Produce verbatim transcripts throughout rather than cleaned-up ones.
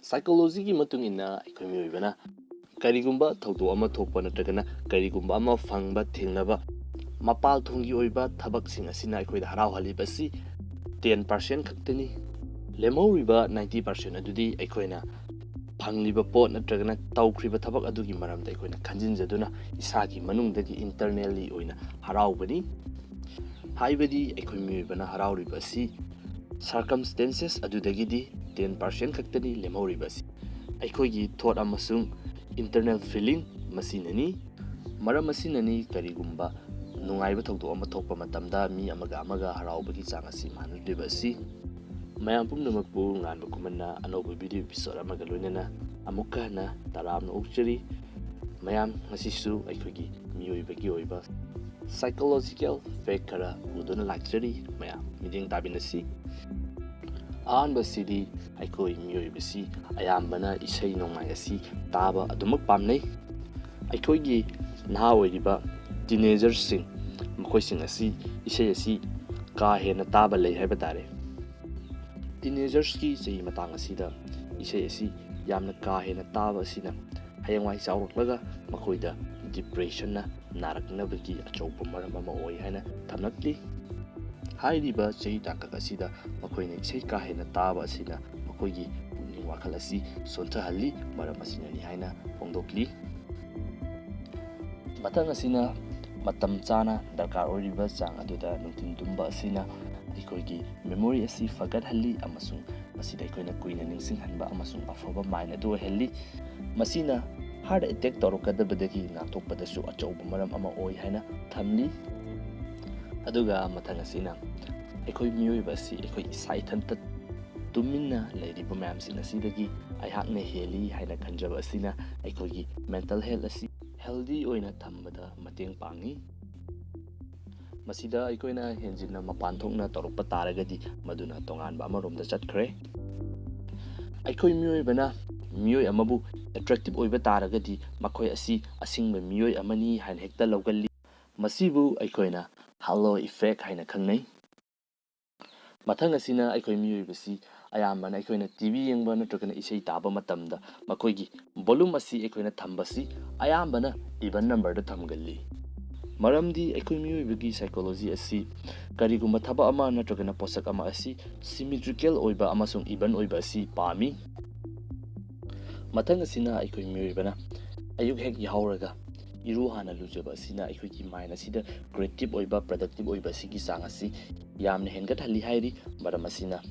ꯁꯥꯏꯀꯣꯂꯣꯖꯤꯒꯤ ꯃꯇꯨꯡ ꯏꯟꯅ ꯑꯩꯈꯣꯏ ꯃꯤꯑꯣꯏꯕꯅ ꯀꯔꯤꯒꯨꯝꯕ ꯊꯧꯗꯣꯛ ꯑꯃ ꯊꯣꯛꯄ ꯅꯠꯇ꯭ꯔꯒꯅ ꯀꯔꯤꯒꯨꯝꯕ ꯑꯃ ꯐꯪꯕ ꯊꯦꯡꯅꯕ, ꯃꯄꯥꯜ ꯊꯣꯡꯒꯤ ꯑꯣꯏꯕ ꯊꯕꯛꯁꯤꯡ ꯑꯁꯤꯅ ꯑꯩꯈꯣꯏꯗ ꯍꯔꯥꯎꯍꯜꯂꯤꯕ ꯑꯁꯤ ten percent ꯈꯛꯇꯅꯤ꯫ ꯂꯦꯝꯍꯧꯔꯤꯕ ninety percent ꯑꯗꯨꯗꯤ ꯑꯩꯈꯣꯏꯅ ꯐꯪꯂꯤꯕ ꯄꯣꯠ ꯅꯠꯇ꯭ꯔꯒꯅ ꯇꯧꯈ꯭ꯔꯤꯕ ꯊꯕꯛ ꯑꯗꯨꯒꯤ ꯃꯔꯝꯗ ꯑꯩꯈꯣꯏꯅ ꯈꯟꯖꯤꯟꯖꯗꯨꯅ ꯏꯁꯥꯒꯤ ꯃꯅꯨꯡꯗꯒꯤ internally ꯑꯣꯏꯅ ꯍꯔꯥꯎꯕꯅꯤ꯫ ꯍꯥꯏꯕꯗꯤ ꯑꯩꯈꯣꯏ ꯃꯤꯑꯣꯏꯕꯅ ꯍꯔꯥꯎꯔꯤꯕ ꯑꯁꯤ circumstances ꯑꯗꯨꯗꯒꯤꯗꯤ ten percent ꯈꯛꯇꯅꯤ ꯂꯦꯝꯍꯧꯔꯤꯕ ꯑꯁꯤ꯫ ꯑꯩꯈꯣꯏꯒꯤ thought ꯑꯃꯁꯨꯡ internal feeling ꯃꯁꯤꯅꯅꯤ꯫ ꯃꯔꯝ ꯑꯁꯤꯅꯅꯤ ꯀꯔꯤꯒꯨꯝꯕ ꯅꯨꯡꯉꯥꯏꯕ ꯊꯧꯗꯣꯛ ꯑꯃ ꯊꯣꯛꯄ ꯃꯇꯝꯗ ꯃꯤ ꯑꯃꯒ ꯑꯃꯒ ꯍꯔꯥꯎꯕꯒꯤ ꯆꯥꯡ ꯑꯁꯤ ꯃꯥꯟꯅꯗ꯭ꯔꯤꯕ ꯑꯁꯤ꯫ ꯃꯌꯥꯝ ꯄꯨꯝꯅꯃꯛꯄꯨ ꯉꯥꯟꯕ ꯈꯨꯃꯟꯅ ꯑꯅꯧꯕ video episode ꯑꯃꯒ ꯂꯣꯏꯅꯅ ꯑꯃꯨꯛꯀ ꯍꯟꯅ ꯇꯔꯥꯝꯅ ꯑꯣꯛꯆꯔꯤ꯫ ꯃꯌꯥꯝ ꯉꯁꯤꯁꯨ ꯑꯩꯈꯣꯏꯒꯤ ꯃꯤꯑꯣꯏꯕꯒꯤ ꯑꯣꯏꯕ psychological fact ꯈꯔ ꯎꯗꯨꯅ ꯂꯥꯛꯆꯔꯤ꯫ ꯃꯌꯥꯝ ꯃꯤꯠꯌꯦꯡ ꯇꯥꯕꯤꯅꯁꯤ꯫ ꯑꯍꯥꯟꯕꯁꯤꯗꯤ ꯑꯩꯈꯣꯏ ꯃꯤꯑꯣꯏꯕꯁꯤ ꯑꯌꯥꯝꯕꯅ ꯏꯁꯩ ꯅꯣꯡꯃꯥꯏ ꯑꯁꯤ ꯇꯥꯕ ꯑꯗꯨꯃꯛ ꯄꯥꯝꯅꯩ꯫ ꯑꯩꯈꯣꯏꯒꯤ ꯅꯍꯥ ꯑꯣꯏꯔꯤꯕ teenagerꯁꯤꯡ, ꯃꯈꯣꯏꯁꯤꯡ ꯑꯁꯤ ꯏꯁꯩ ꯑꯁꯤ ꯀꯥ ꯍꯦꯟꯅ ꯇꯥꯕ ꯂꯩ ꯍꯥꯏꯕ ꯇꯥꯔꯦ꯫ Teenagersꯀꯤ ꯆꯍꯤ ꯃꯇꯥꯡ ꯑꯁꯤꯗ ꯏꯁꯩ ꯑꯁꯤ ꯌꯥꯝꯅ ꯀꯥ ꯍꯦꯟꯅ ꯇꯥꯕ ꯑꯁꯤꯅ ꯍꯌꯦꯡꯋꯥꯏ ꯆꯥꯎꯔꯛꯂꯒ ꯃꯈꯣꯏꯗ depressionꯅ ꯅꯥꯔꯛꯅꯕꯒꯤ ꯑꯆꯧꯕ ꯃꯔꯝ ꯑꯃ ꯑꯣꯏ ꯍꯥꯏꯅ ꯊꯝꯂꯛꯂꯤ꯫ ꯍꯥꯏꯔꯤꯕ ꯆꯍꯤ ꯇꯥꯡꯀꯛ ꯑꯁꯤꯗ ꯃꯈꯣꯏꯅ ꯏꯁꯩ ꯀꯥ ꯍꯦꯟꯅ ꯇꯥꯕ ꯑꯁꯤꯅ ꯃꯈꯣꯏꯒꯤ ꯄꯨꯛꯅꯤꯡ ꯋꯥꯈꯜ ꯑꯁꯤ ꯁꯣꯟꯊꯍꯜꯂꯤ, ꯃꯔꯝ ꯑꯁꯤꯅꯅꯤ ꯍꯥꯏꯅ ꯐꯣꯡꯗꯣꯛꯂꯤ꯫ ꯃꯊꯪ ꯑꯁꯤꯅ ꯃꯇꯝ ꯆꯥꯅ ꯗꯔꯀꯥꯔ ꯑꯣꯏꯔꯤꯕ ꯆꯥꯡ ꯑꯗꯨꯗ ꯅꯨꯡꯊꯤꯜ ꯇꯨꯝꯕ ꯑꯁꯤꯅ ꯑꯩꯈꯣꯏꯒꯤ memory ꯑꯁꯤ ꯐꯒꯠꯍꯜꯂꯤ ꯑꯃꯁꯨꯡ ꯃꯁꯤꯗ ꯑꯩꯈꯣꯏꯅ ꯀꯨꯏꯅ ꯅꯤꯡꯁꯤꯡꯍꯟꯕ ꯑꯃꯁꯨꯡ ꯑꯐꯕ mind ꯑꯗꯨ ꯑꯣꯏꯍꯜꯂꯤ꯫ ꯃꯁꯤꯅ heart attack ꯇꯧꯔꯛꯀꯗꯕꯗꯒꯤ ꯉꯥꯛꯊꯣꯛꯄꯗꯁꯨ ꯑꯆꯧꯕ ꯃꯔꯝ ꯑꯃ ꯑꯣꯏ ꯍꯥꯏꯅ ꯊꯝꯂꯤ꯫ ꯑꯗꯨꯒ ꯃꯊꯪ ꯑꯁꯤꯅ ꯑꯩꯈꯣꯏ ꯃꯤꯑꯣꯏꯕ ꯑꯁꯤ ꯑꯩꯈꯣꯏ ꯏꯁꯥ ꯏꯊꯟꯇ ꯇꯨꯃꯤꯟꯅ ꯂꯩꯔꯤꯕ ꯃꯌꯥꯝꯁꯤꯡ ꯑꯁꯤꯗꯒꯤ ꯑꯩꯍꯥꯛꯅ ꯍꯦꯜꯂꯤ ꯍꯥꯏꯅ ꯈꯟꯖꯕ ꯑꯁꯤꯅ ꯑꯩꯈꯣꯏꯒꯤ mental health ꯑꯁꯤ healthy ꯑꯣꯏꯅ ꯊꯝꯕꯗ ꯃꯇꯦꯡ ꯄꯥꯡꯉꯤ꯫ ꯃꯁꯤꯗ ꯑꯩꯈꯣꯏꯅ ꯍꯦꯟꯖꯤꯟꯅ ꯃꯄꯥꯟ ꯊꯣꯛꯅ ꯇꯧꯔꯛꯄ ꯇꯥꯔꯒꯗꯤ ꯃꯗꯨꯅ ꯇꯣꯉꯥꯟꯕ ꯑꯃꯔꯣꯝꯗ ꯆꯠꯈ꯭ꯔꯦ꯫ ꯑꯩꯈꯣꯏ ꯃꯤꯑꯣꯏꯕꯅ ꯃꯤꯑꯣꯏ ꯑꯃꯕꯨ attractive ꯑꯣꯏꯕ ꯇꯥꯔꯒꯗꯤ ꯃꯈꯣꯏ ꯑꯁꯤ ꯑꯁꯤꯡꯕ ꯃꯤꯑꯣꯏ ꯑꯃꯅꯤ ꯍꯥꯏꯅ ꯍꯦꯛꯇ ꯂꯧꯒꯜꯂꯤ꯫ ꯃꯁꯤꯕꯨ ꯑꯩꯈꯣꯏꯅ halo effect ꯍꯥꯏꯅ ꯈꯪꯅꯩ꯫ ꯃꯊꯪ ꯑꯁꯤꯅ ꯑꯩꯈꯣꯏ ꯃꯤꯑꯣꯏꯕꯁꯤ ꯑꯌꯥꯝꯕꯅ ꯑꯩꯈꯣꯏꯅ ꯇꯤ ꯚꯤ ꯌꯦꯡꯕ ꯅꯠꯇ꯭ꯔꯒꯅ ꯏꯁꯩ ꯇꯥꯕ ꯃꯇꯝꯗ ꯃꯈꯣꯏꯒꯤ volume ꯑꯁꯤ ꯑꯩꯈꯣꯏꯅ ꯊꯝꯕꯁꯤ ꯑꯌꯥꯝꯕꯅ even numberꯗ ꯊꯝꯒꯜꯂꯤ꯫ ꯃꯔꯝꯗꯤ ꯑꯩꯈꯣꯏ ꯃꯤꯑꯣꯏꯕꯒꯤ psychology ꯑꯁꯤ ꯀꯔꯤꯒꯨꯝꯕ ꯊꯕꯛ ꯑꯃ ꯅꯠꯇ꯭ꯔꯒꯅ ꯄꯣꯠꯁꯛ ꯑꯃ ꯑꯁꯤ symmetrical ꯑꯣꯏꯕ ꯑꯃꯁꯨꯡ even ꯑꯣꯏꯕ ꯑꯁꯤ ꯄꯥꯝꯃꯤ꯫ ꯃꯊꯪ ꯑꯁꯤꯅ ꯑꯩꯈꯣꯏ ꯃꯤꯑꯣꯏꯕꯅ ꯑꯌꯨꯛ ꯍꯦꯛ ꯌꯥꯍꯧꯔꯒ ꯏꯔꯨ ꯍꯥꯟꯅ ꯂꯨꯖꯕ ꯑꯁꯤꯅ ꯑꯩꯈꯣꯏꯒꯤ mind ꯑꯁꯤꯗ creative ꯑꯣꯏꯕ, productive ꯑꯣꯏꯕ ꯑꯁꯤꯒꯤ ꯆꯥꯡ ꯑꯁꯤ ꯌꯥꯝꯅ ꯍꯦꯟꯒꯠꯍꯜꯂꯤ ꯍꯥꯏꯔꯤ꯫ ꯃꯔꯝ ꯑꯁꯤꯅ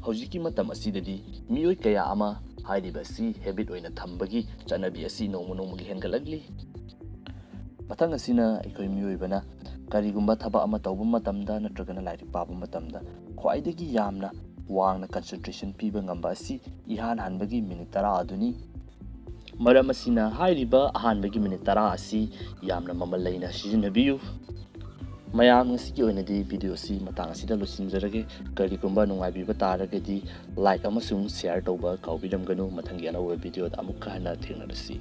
ꯍꯧꯖꯤꯛꯀꯤ ꯃꯇꯝ ꯑꯁꯤꯗꯗꯤ ꯃꯤꯑꯣꯏ ꯀꯌꯥ ꯑꯃ ꯍꯥꯏꯔꯤꯕ ꯑꯁꯤ habit ꯑꯣꯏꯅ ꯊꯝꯕꯒꯤ ꯆꯠꯅꯕꯤ ꯑꯁꯤ ꯅꯣꯡꯃ ꯅꯣꯡꯃꯒꯤ ꯍꯦꯟꯒꯠꯂꯛꯂꯤ꯫ ꯃꯊꯪ ꯑꯁꯤꯅ ꯑꯩꯈꯣꯏ ꯃꯤꯑꯣꯏꯕꯅ ꯀꯔꯤꯒꯨꯝꯕ ꯊꯕꯛ ꯑꯃ ꯇꯧꯕ ꯃꯇꯝꯗ ꯅꯠꯇ꯭ꯔꯒꯅ ꯂꯥꯏꯔꯤꯛ ꯄꯥꯕ ꯃꯇꯝꯗ ꯈ꯭ꯋꯥꯏꯗꯒꯤ ꯌꯥꯝꯅ ꯋꯥꯡꯅ concentration ꯄꯤꯕ ꯉꯝꯕ ꯑꯁꯤ ꯏꯍꯥꯟ ꯍꯥꯟꯕꯒꯤ minute ꯇꯔꯥ ꯑꯗꯨꯅꯤ꯫ ꯃꯔꯝ ꯑꯁꯤꯅ ꯍꯥꯏꯔꯤꯕ ꯑꯍꯥꯟꯕꯒꯤ minute ꯇꯔꯥ ꯑꯁꯤ ꯌꯥꯝꯅ ꯃꯃꯜ ꯂꯩꯅ ꯁꯤꯖꯤꯟꯅꯕꯤꯌꯨ꯫ ꯃꯌꯥꯝ, ꯉꯁꯤꯒꯤ ꯑꯣꯏꯅꯗꯤ video ꯑꯁꯤ ꯃꯇꯥꯡ ꯑꯁꯤꯗ ꯂꯣꯏꯁꯤꯟꯖꯔꯒꯦ꯫ ꯀꯔꯤꯒꯨꯝꯕ ꯅꯨꯡꯉꯥꯏꯕꯤꯕ ꯇꯥꯔꯒꯗꯤ like ꯑꯃꯁꯨꯡ share ꯇꯧꯕ ꯀꯥꯎꯕꯤꯔꯝꯒꯅꯨ꯫ ꯃꯊꯪꯒꯤ ꯑꯅꯧꯕ videoꯗ ꯑꯃꯨꯛꯀ ꯍꯟꯅ ꯊꯦꯡꯅꯔꯁꯤ꯫